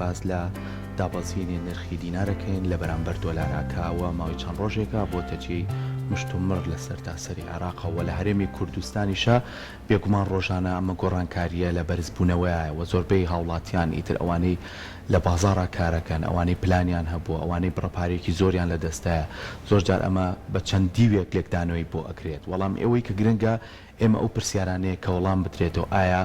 باس لە دابەزینی نرخی دینار ئەکەین لە بەرامبەر دۆلارا کە ئەوە ماوەی چەند ڕۆژێکە بۆتە جێی مشتومڕ لە سەرتاسەری عێراقە و لە هەرێمی کوردستانیشا بێگومان ڕۆژانە ئەمە گۆڕانکارییە لە بەرزبوونەوەیایە و زۆربەی هاوڵاتیان ئیتر ئەوانەی لە بازاڕا کارەکەن ئەوانەی پلانیان هەبووە ئەوانەی بڕە پارەیەکی زۆریان لە دەستایە زۆر جار ئەمە بە چەند دیوێک لێکدانەوەی بۆ ئەکرێت وەڵام ئەوەی کە گرنگە ئێمە ئەو پرسیارانەیە کە وەڵام بدرێتەوە ئایا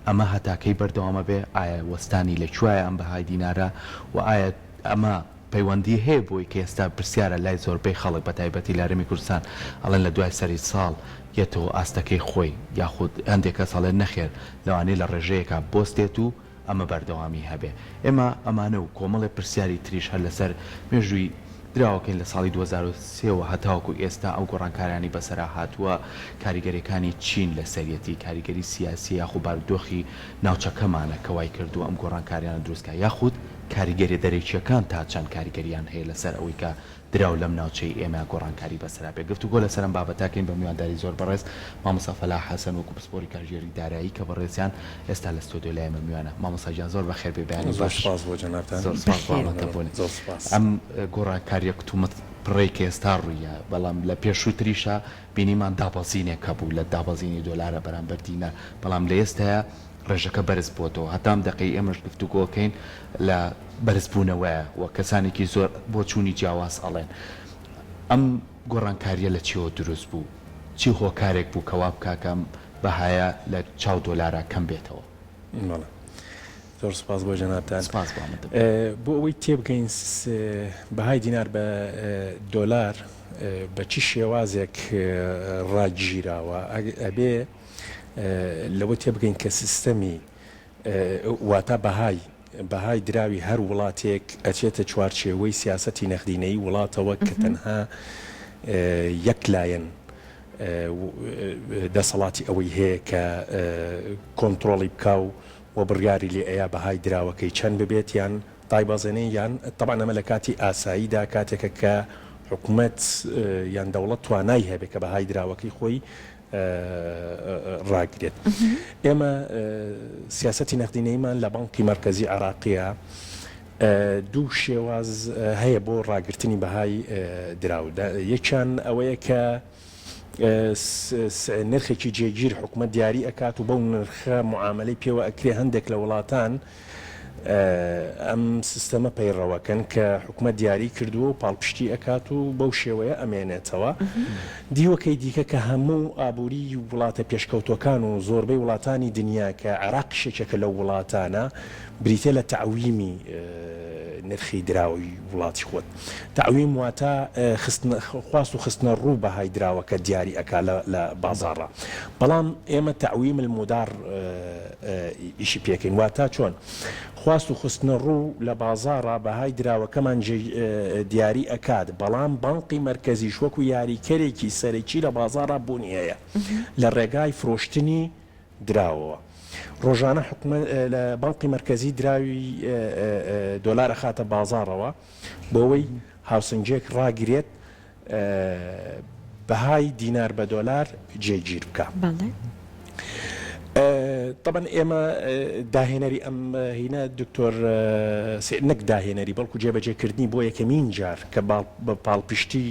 ئەمە هەتا کەی بەردەوام ئەبێ؟ ئایا وەستانی لە کوایە ئەم بەهای دینارە؟ وە ئایا ئەمە پەیوەندی هەیە بۆی کە ئێستا پرسیارە لای زۆربەی خەڵک بە تایبەتی لە هەرێمی کوردستان ئەڵێن لە دوای سەری ساڵ یەتەوە ئاستەکەی خۆی یاخود هەندێک کەس ئەڵێن نەخێر لەوانەیە لە ڕێژەیەکا بۆستێت و ئەمە بەردەوامی هەبێ. ئێمە ئەمانە و کۆمەڵێ پرسیاری تریش هەر لەسەر مێژووی دراوەکەین لە ساڵی 2003 وە هەتاوەکو ئێستا ئەو گۆڕانکاریانەی بەسەرا هاتووە کاریگەریەکانی چین لەسەریەتی، کاریگەری سیاسی یاخو بارودۆخی ناوچەکەمانە کە وای کردووە ئەم گۆڕانکاریانە دروست کا یاخود کاریگەریە دەرەکیەکان تا چەند کاریگەریان هەیە لەسەر ئەوەی کە دراو لەم ناوچەی ئێمە گۆڕانکاری بەسەرا بێ. گفتوگۆ لەسەر ئەم بابەتە ئەکەین بە میوانداری زۆر بەڕێز مامۆستا فەلاح حەسەن وەکو پسپۆری کارگێری دارایی کە بەڕێزیان ئێستا لە ستۆدیۆ لای ئێمە میوانە. مامۆستا گیان زۆر بەخێر بێی بەیانی زۆر باش. سوپاس بۆ جەنابتان. زۆر سوپاس بۆ بەخێر ئامادە بێن. بوونت. زۆر سوپاس. ئەم گۆڕانکاریە کتومت پڕەی کە ئێستا ڕووییا بەڵام لە پێشووتریشا بینیمان دابەزینێک هەبوو لە دابەزینی دۆلارە بەرامبەر دینار بەڵام لە ئێستایا ڕێژەکە بەرز بۆتەوە هەتا ئەم دەقەی ئێمەش گفتوگۆکەین لە بەرزبوونەوەیە و کەسانێکی زۆر بۆچوونی جیاواز ئەڵێن ئەم گۆڕانکارییە لە چیەوە دروست بوو؟ چی هۆکارێک بوو کە وا بکا کە ئەم بەهایە لە چاو دۆلارا کەم بێتەوە؟ بەڵێ زۆر سوپاس بۆ جەنابتان. سوپاس بۆ ئامادەبوون. بۆ ئەوەی تێبگەین بەهای دینار بە دۆلار بە چ شێوازێک ڕاگیراوە ئەبێ لەوە تێبگەین کە سیستەمی واتە بەهای بەهای دراوی هەر وڵاتێک ئەچێتە چوارچێوەی سیاسەتی نەخدینەیی وڵاتەوە کە تەنها یەک لایەن دەسەڵاتی ئەوەی هەیە کە کۆنتڕۆڵی بکا و و بڕیاری لێ ئەیا بەهای دراوەکەی چەند ببێت یان دایبەزێنێ یان تەبعەن ئەمە لە کاتی ئاساییدا کاتێکە کە حکومەت یان دەوڵەت توانای هەبێ کە بەهای دراوەکەی خۆی ڕاگرێت. ئێمە سیاسەتی نەقدینەییمان لە بانقی مەرکەزی عێراقیە دوو شێواز هەیە بۆ ڕاگرتنی بەهای دراو یەکیان ئەوەیە کە نرخێکی جێگیر حکومەت دیاری ئەکات و بەو نرخە معاملەی پێوە ئەکرێ هەندێک لە وڵاتان ئەم سیستەمە پەیڕەوەکەن کە حکومەت دیاری کردووە و پاڵپشتی ئەکات و بەو شێوەیە ئەمێنێتەوە. دیوەکەی دیکە کە هەموو ئابووریی وڵاتە پێشکەوتووەکان و زۆربەی وڵاتانی دنیا کە عێراقیش یەکێکە لەو وڵاتانە بریتیە لە تەعویمی نرخی دراوی وڵاتی خۆت. تەعویم واتە خستنە خواست و خستنە ڕوو بەهای دراوەکە دیاری ئەکا لە لە بازاڕا. بەڵام ئێمە تەعویم المدار ئیشی پێکەین واتە چۆن؟ خواست و خستنە ڕوو لە بازاڕا بەهای دراوەکەمان دیاری ئەکات بەڵام بانقی مەرکەزیش وەکو یاریکەرێکی سەرەکی لە بازاڕا بوونی هەیە لە ڕێگای فرۆشتنی دراوەوە ڕۆژانە حکومەت لە بانقی مەرکەزی دراوی دۆلار ئەخاتە بازاڕەوە بۆوەی هاوسەنگیەک ڕاگرێت بەهای دینار بە دۆلار جێگیر بکا. بەڵێ. تەبعەن ئێمە داهێنەری ئەم هینە دکتۆر نەک داهێنەری بەڵکو جێبەجێکردنی بۆ یەکەمین جار کە بە پاڵپشتی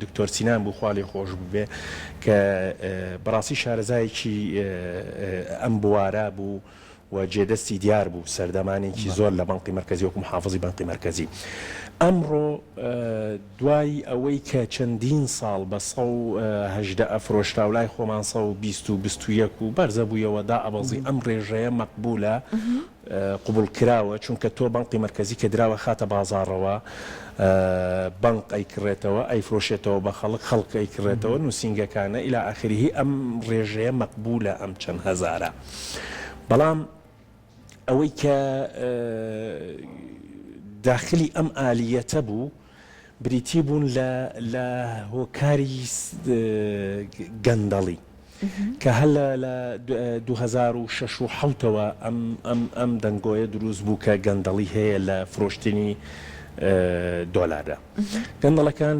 دکتۆر سینان بوو خوا لێ خۆش ببێ کە بەڕاستی شارەزایەکی ئەم بوارە بوو و جێدەستی دیار بوو سەردەمانێکی زۆر لە بانقی مەرکەزی وەکو محافزی بانقی مەرکەزی. ئەمڕۆ دوای ئەوەی کە چەندین ساڵ بە 118 ئەفرۆشرا و لای خۆمان 120 و 21 و بەرزەبوویەوە دائەبەزی ئەم ڕێژەیە مەقبولە قبوڵکراوە چونکە تۆ بانقی مەرکەزی کە دراوە خاتە بازاڕەوە بانق ئەیکڕێتەوە ئەیفرۆشێتەوە بە خەڵک خەڵک ئەیکڕێتەوە نووسینگەکانە الی آخره ئەم ڕێژەیە مەقبولە ئەم چەند هەزارە. بەڵام ئەوەی کە داخلی ئەم ئالیەتە بوو بریتی بوون لە لە هۆکاری گەندەڵی کە هەر لە 2006 و حوتەوە ئەم ئەم ئەم دەنگۆیە دروست بوو کە گەندەڵی هەیە لە فرۆشتنی دۆلاردا گەندەڵەکان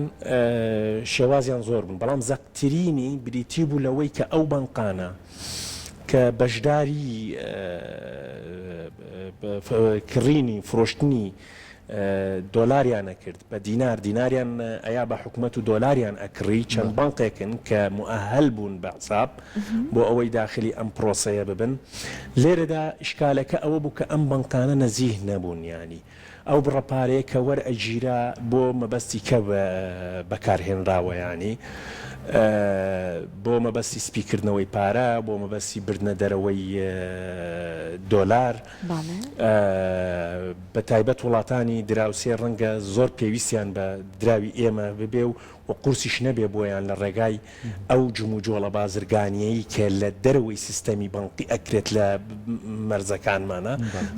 شێوازیان زۆر بوون بەڵام زەقترینی بریتی بوو لەوەی کە ئەو بانقانە. کە بەشداری کڕینی فرۆشتنی دۆلاریان ئەکرد بە دینار، دیناریان ئەیا بە حکومەت و دۆلاریان ئەکڕی، چەند بانقێکن کە موئەهەل بوون بە حساب بۆ ئەوەی داخلی ئەم پرۆسەیە ببن. لێرەدا ئیشکالەکە ئەوە بوو کە ئەم بانقانە نەزیه نەبوون، یانی ئەو بڕە پارەیە کە وەرئەگیرا بۆ مەبەستی کە بەکار هێنراوە یانی بۆ مەبەستی سپیکردنەوەی پارە، بۆ مەبەستی بردنە دەرەوەی دۆلار. بە تایبەت وڵاتانی دراوسێ ڕەنگە زۆر پێویستیان بە دراوی ئێمە ببێ و قورسیش نەبێ بۆیان لە ڕێگای ئەو جموجۆڵە بازرگانییەی کە لە دەرەوەی سیستەمی بانقی ئەکرێت لە مەرزەکانمانا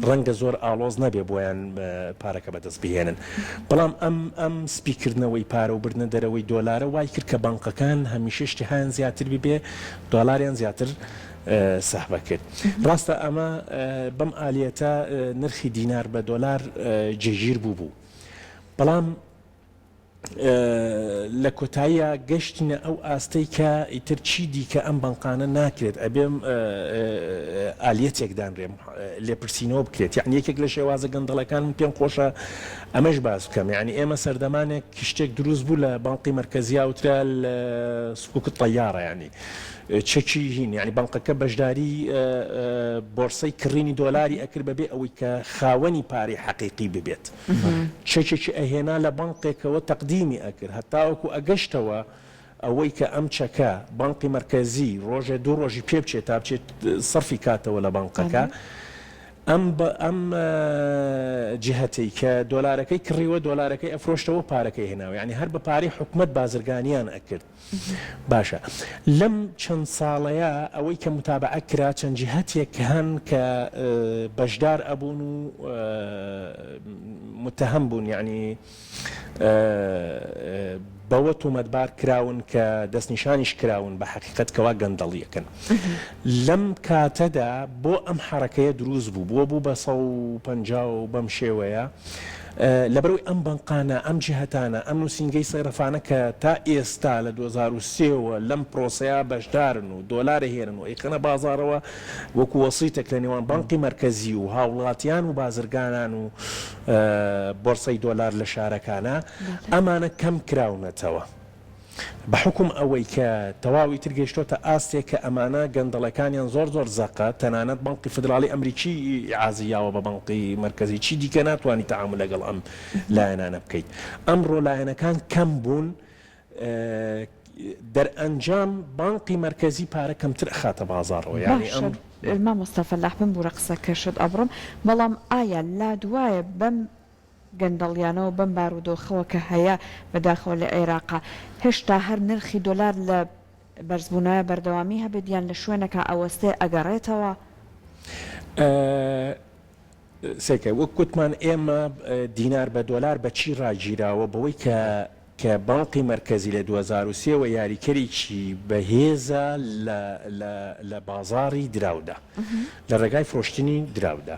ڕەنگە زۆر ئاڵۆز نەبێ بۆیان پارەکە بەدەست بهێنن. بەڵام ئەم ئەم سپیکردنەوەی پارە و بردنە دەرەوەی دۆلارە وای کرد کە بانقەکان هەمیشە ئیشتیهایان زیاتر ببێ دۆلاریان زیاتر سەحبە کرد. ڕاستە ئەمە بەم ئالیەتە نرخی دینار بە دۆلار جێگیر بووبوو، بەڵام لە کۆتاییا گەشتینە ئەو ئاستەی کە ئیتر چی دیکە ئەم بانقانە ناکرێت، ئەبێ ئالیەتێک دانرێ لێپرسینەوە بکرێت. یەعنی یەکێک لە شێوازە گەندەڵەکان من پێم خۆشە ئەمەش باس بکەم، یەعنی ئێمە سەردەمانێک شتێک دروست بوو لە بانقی مەرکەزیا وترا سکوک الطیارە، یەعنی چەکی هین یانی بانقەکە بەشداری بۆرسەی کڕینی دۆلاری ئەکرد بەبێ ئەوەی کە خاوەنی پارەی حەقیقی ببێت چەکێکی ئەهێنا لە بانقێکەوە تەقدیمی ئەکرد هەتاوەکو ئەگەشتەوە ئەوەی کە ئەم چەکە بانقی مەرکەزی ڕۆژێ دوو ڕۆژی پێ بچێت تا بچێت سەرفی کاتەوە لە بانقەکە ئەم ئەم جهتەی کە دۆلارەکەی کڕیوە دۆلارەکەی ئەفرۆشتەوە پارەکەی هێناوە یعنی هەر بە پارەی حکومەت بازرگانیان ئەکرد باشە لەم چەند ساڵەیا ئەوەی کە متابەعە کرا چەند جیهەتێک هەن کە بەشدار ئەبوون و متهم بوون یعنی بەوە تۆمەتبار کراون کە دەستنیشانیش کراون بە حەقیقەت کەوا گەندەڵیەکەن لەم کاتەدا بۆ ئەم حەرەکەیە دروست بوو بۆ بوو بە 150 و بەم شێوەیە لەبەرئەوەی ئەم بەنقانە، ئەم جیهەتانە، ئەم نووسینگەی سەیڕەفانە کە تا ئێستا لە 2003 وە لەم پرۆسەیە بەشدارن و دۆلار ئەهێنن و ئەیخەنە بازاڕەوە وەکو وەسیتێک لە نێوان بانقی مەرکەزی و هاوڵاتیان و بازرگانان و بۆرسەی دۆلار لە شارەکانا ئەمانە کەم کراونەتەوە. بە حوکم ئەوەی کە تەواو ئیتر گەیشتۆتە ئاستێک کە ئەمانە گەندەڵەکانیان زۆر زۆر زەقە، تەنانەت بانقی فدراڵی ئەمریکی ئیعازی یاوە بە بانقی مەرکەزی، چی دیکە ناتوانی تەعامول لەگەڵ ئەم لایەنانە بکەیت. ئەمڕۆ لایەنەکان کەم بوون، دەرئەنجام بانقی مەرکەزی پارە کەمتر ئەخاتە بازاڕەوە، یانی باشە ئەم. مامۆستا فەلاح بمبورە قسەکەشت ئەبڕم، بەڵام ئایا لادوایە بەم گەندەڵیانەوە بەم بارودۆخەوە کە هەیە بەداخەوە لە عێراقا هێشتا هەر نرخی دۆلار لە بەرزبوونەوە بەردەوامی هەبێت یان لە شوێنەکا ئەوەستێ ئەگەڕێتەوە؟ سەیرکە وەک گوتمان ئێمە دینار بە دۆلار بە چی ڕاگیراوە بەوەی کە کە بانقی مەرکەزی لە 2003 وە یاریکەرێکی بەهێزە لە لە لە بازاڕی دراودا لە ڕێگای فرۆشتنی دراودا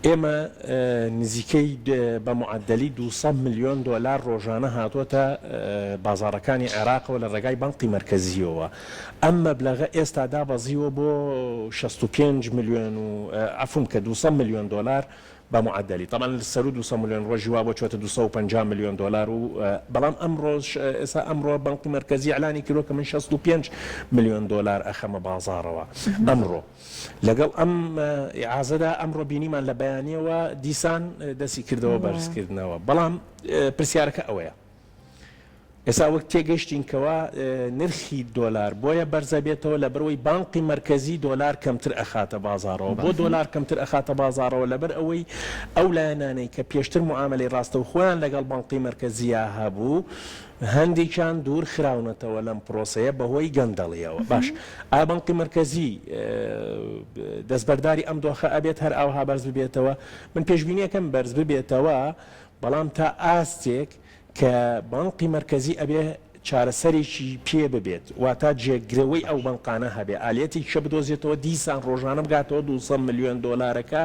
ئێمە نزیکەی بە معەدەلی 200 ملیۆن دۆلار ڕۆژانە هاتۆتە بازاڕەکانی عێراقەوە لە ڕێگای بانقی مەرکەزیەوە ئەم مەبلەغە ئێستا دابەزیوە بۆ 65 ملیۆن و عەفوم کە 200 ملیۆن دۆلار بە معەدەلی تەبعەن سەرو 200 ملیۆن ڕۆژی وا بۆ چۆتە 250 ملیۆن دۆلار و بەڵام ئەمڕۆش ئێستا ئەمڕۆ بانقی مەرکەزی ئیعلانی کردوە کە من 65 ملیۆن دۆلار ئەخەمە بازاڕەوە ئەمڕۆ لەگەڵ ئەم ئیعازەدا ئەمڕۆ بینیمان لە بەیانیەوە دیسان دەستی کردەوە بەرزکردنەوە بەڵام پرسیارەکە ئەوەیە ئێستا وەک تێگەشتین کەوا نرخی دۆلار بۆیە بەرزەبێتەوە لەبەرئەوەی بانقی مەرکەزی دۆلار کەمتر ئەخاتە بازاڕەوە بۆ دۆلار کەمتر ئەخاتە بازاڕەوە لەبەر ئەوەی ئەو لایەنانەی کە پێشتر معامەلەی ڕاستەوخۆیان لەگەڵ بانقی مەرکەزیا هەبوو هەندێکیان دوور خراونەتەوە لەم پرۆسەیە بەهۆی گەندەڵیەوە باش ئایا بانقی مەرکەزی دەستبەرداری ئەم دۆخە ئەبێت هەر ئاوها بەرز ببێتەوە من پێشبینیەکەم بەرز ببێتەوە بەڵام تا ئاستێک کە بانقی مەرکەزی ئەبێ. چارەسەرێکی پێ ببێت، واتا جێگرەوەی ئەو بەنقانە هەبێ، ئالیەتێکیشە بدۆزێتەوە دیسان ڕۆژانە بگاتەوە 200 ملیۆن دۆلارەکە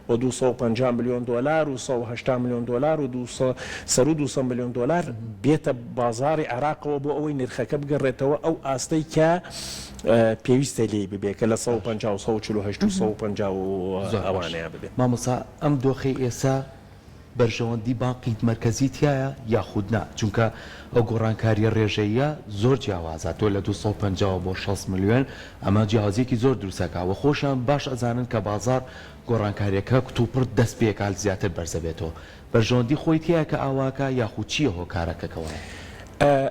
و 250 ملیۆن دۆلار و 180 ملیۆن دۆلار و سەروو 200 ملیۆن دۆلار بێتە بازاڕی عێراقەوە بۆ ئەوەی نرخەکە بگەڕێتەوە ئەو ئاستەی کە پێویستە لێی ببێ کە لە 150 و 148 و 150 و زۆر باش ئەوانەیە ببێ. مامۆستا ئەم دۆخەی ئێستا بەرژەوەندی بانقی مەرکەزی تیایە یاخود نا؟ چونکە ئەو گۆڕانکاریە ڕێژەییە زۆر جیاوازە تۆ لە 250 وە بۆ 60 ملیۆن ئەمە جیاوازیەکی زۆر دروست ئەکا وە خۆشیان باش ئەزانن کە بازاڕ گۆڕانکاریەکە کتوپڕ دەست پێکات زیاتر بەرزەبێتەوە بەرژەوەندی خۆی تیایە کە ئاواکا یاخود چیە هۆکارەکە کە وایە؟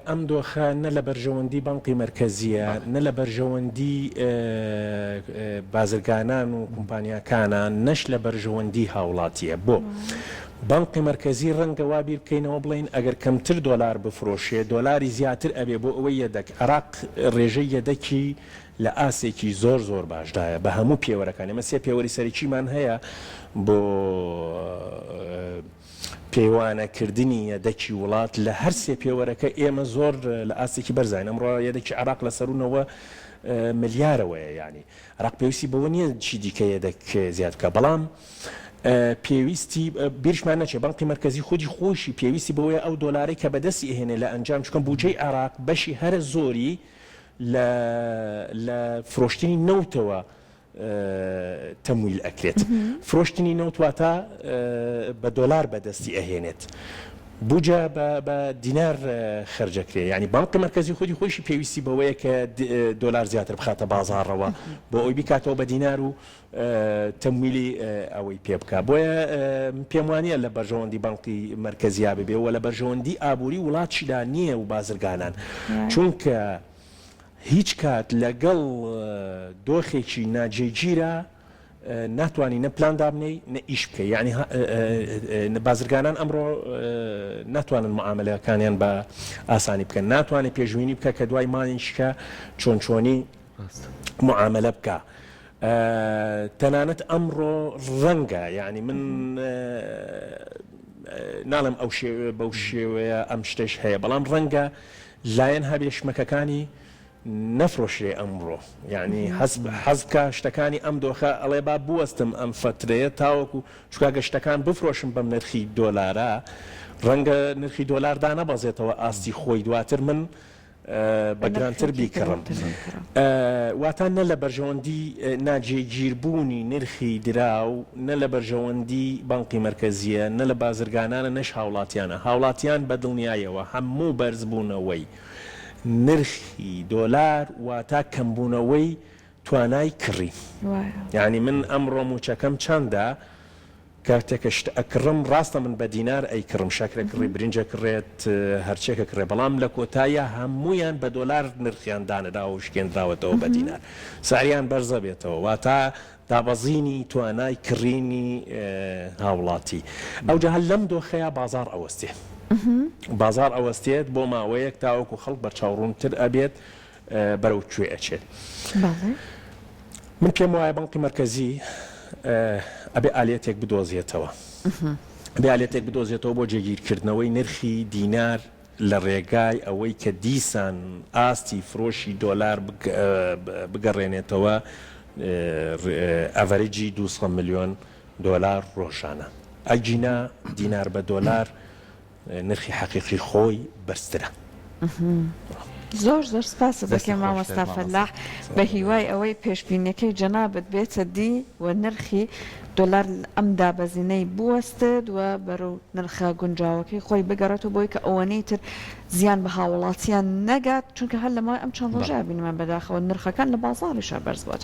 ئەم دۆخە نە لە بەرژەوەندی بانقی مەرکەزییە، نە لە بەرژەوەندی بازرگانان و کومپانیاکانە، نەش لە بەرژەوەندی هاوڵاتییە. بۆ؟ بانقی مەرکەزی ڕەنگە وا بیر بکەینەوە بڵێین ئەگەر کەمتر دۆلار بفرۆشێ، دۆلاری زیاتر ئەبێ بۆ ئەوەی یەدەک، عێراق ڕێژەی یەدەکی لە ئاستێکی زۆر زۆر باشدایە بە هەموو پێوەرەکان، ئێمە سێ پێوەری سەرەکیمان هەیە بۆ. پێوانەکردنی یەدەکی وڵات لە هەر سێ پێوەرەکە ئێمە زۆر لە ئاستێکی بەرزاین، ئەمڕۆ یەدەکی عێراق لە سەروو 90 ملیارەوەیە، یانی عێراق پێویستی بەوە نییە چی دیکە یەدەک زیاد بکات، بەڵام پێویستی بیرشمان نەچێت بانقی مەرکەزی خودی خۆیشی پێویستی بەوەیە ئەو دۆلارەی کە بەدەستی ئەهێنێ لە ئەنجام چونکە بودجەی عێراق بەشی هەرە زۆری لە لە فرۆشتنی نەوتەوە تەمویل ئەکرێت. فرۆشتنی نەوت واتە بە دۆلار بەدەستی ئەهێنێت. بوجە بە دینار خەرج ئەکرێ. یانی بانقی مەرکەزی خودی خۆیشی پێویستی بەوەیە کە دۆلار زیاتر بخاتە بازاڕەوە بۆ ئەوەی بیکاتەوە بە دینار و تەمویلی ئەوەی پێ بکا. بۆیە من پێم وانییە لە بەرژەوەندی بانقی مەرکەزیا ببێ و لە بەرژەوەندی ئابووری وڵاتشدا نییە و بازرگانان. چونکە هیچ کات لەگەڵ دۆخێکی ناجێگیرا ناتوانی نە پلان دابنێی نە ئیش بکەی یانی بازرگانان ئەمڕۆ ناتوانن معاملەکانیان بە ئاسانی بکەن ناتوانێت پێشبینی بکە کە دوای مانگێکە چۆن چۆنی معاملە بکە تەنانەت ئەمڕۆ ڕەنگە یعنی من ناڵێم ئەو شێوێ بەو شێوەیە ئەم شتێش هەیە بەڵام ڕەنگە لایەن هەبێ شمەکەکانی نەفرۆشرێ ئەمڕۆ یانی حەز بکا شتەکانی ئەم دۆخە ئەڵێ با بوەستم ئەم فەترەیە تاوەکو چونکە گەر شتەکان بفرۆشم بەم نرخی دۆلارە ڕەنگە نرخی دۆلار دانەبەزێتەوە ئاستی خۆی دواتر من بە گرانتر بیکڕم واتا نە لە بەرژەوەندی ناجێگیربوونی نرخی دراو نە لە بەرژەوەندی بانقی مەرکەزییە، نە لە بازرگانانە نەش هاوڵاتیانە. هاوڵاتیان بە دڵنیایەوە هەموو بەرزبوونەوەی نرخی دۆلار واتا کەمبوونەوەی توانای کڕین. یانی من ئەمڕۆ مووچەکەم چەندە، کاتێک کە شت ئەکڕم ڕاستە من بە دینار ئەیکڕم، شەکر ئەکڕی، برنج ئەکڕێت، هەرچێک ئەکڕێ، بەڵام لە کۆتاییا هەموویان بە دۆلار نرخیان دانراوە و شکێندراوەتەوە بە دینار. سعریان بەرزەبێتەوە. واتا دابەزینی توانای کڕینی هاوڵاتی. ئەوجا هەر لەم دۆخەیا بازاڕ ئەوەستێ. بازاڕ ئەوەستێت بۆ ماوەیەک تاوەکو خەڵک بەرچاوڕوونتر ئەبێت بەرەو کوێ ئەچێت. من پێم وایە بانقی مەرکەزی ئەبێ ئالیەتێک بدۆزێتەوە. ئەبێ ئالیەتێک بدۆزێتەوە بۆ جێگیرکردنەوەی نرخی دینار لە ڕێگای ئەوەی کە دیسان ئاستی فرۆشی دۆلار بگەڕێنێتەوە average ی 200 ملیۆن دۆلار ڕۆژانە ئەگینا دینار بە دۆلار نرخی حەقیقی خۆی بەرزترە. زۆر زۆر سپاست دەکەین مامۆستا فەلاح بە هیوای ئەوەی پێشبینیەکەی جەنابت بێتە دی و نرخی دۆلار ئەم دابەزینەی بوەستێت و بەرەو نرخە گونجاوەکەی خۆی بگەڕێتەوە بۆی کە ئەوەنەی تر زیان بە هاوڵاتیان نەگات چونکە هەر لە ماوەی ئەم چەند ڕۆژە بینیمان بەداخەوە نرخەکان لە بازاڕیشا بەرز بۆتەوە.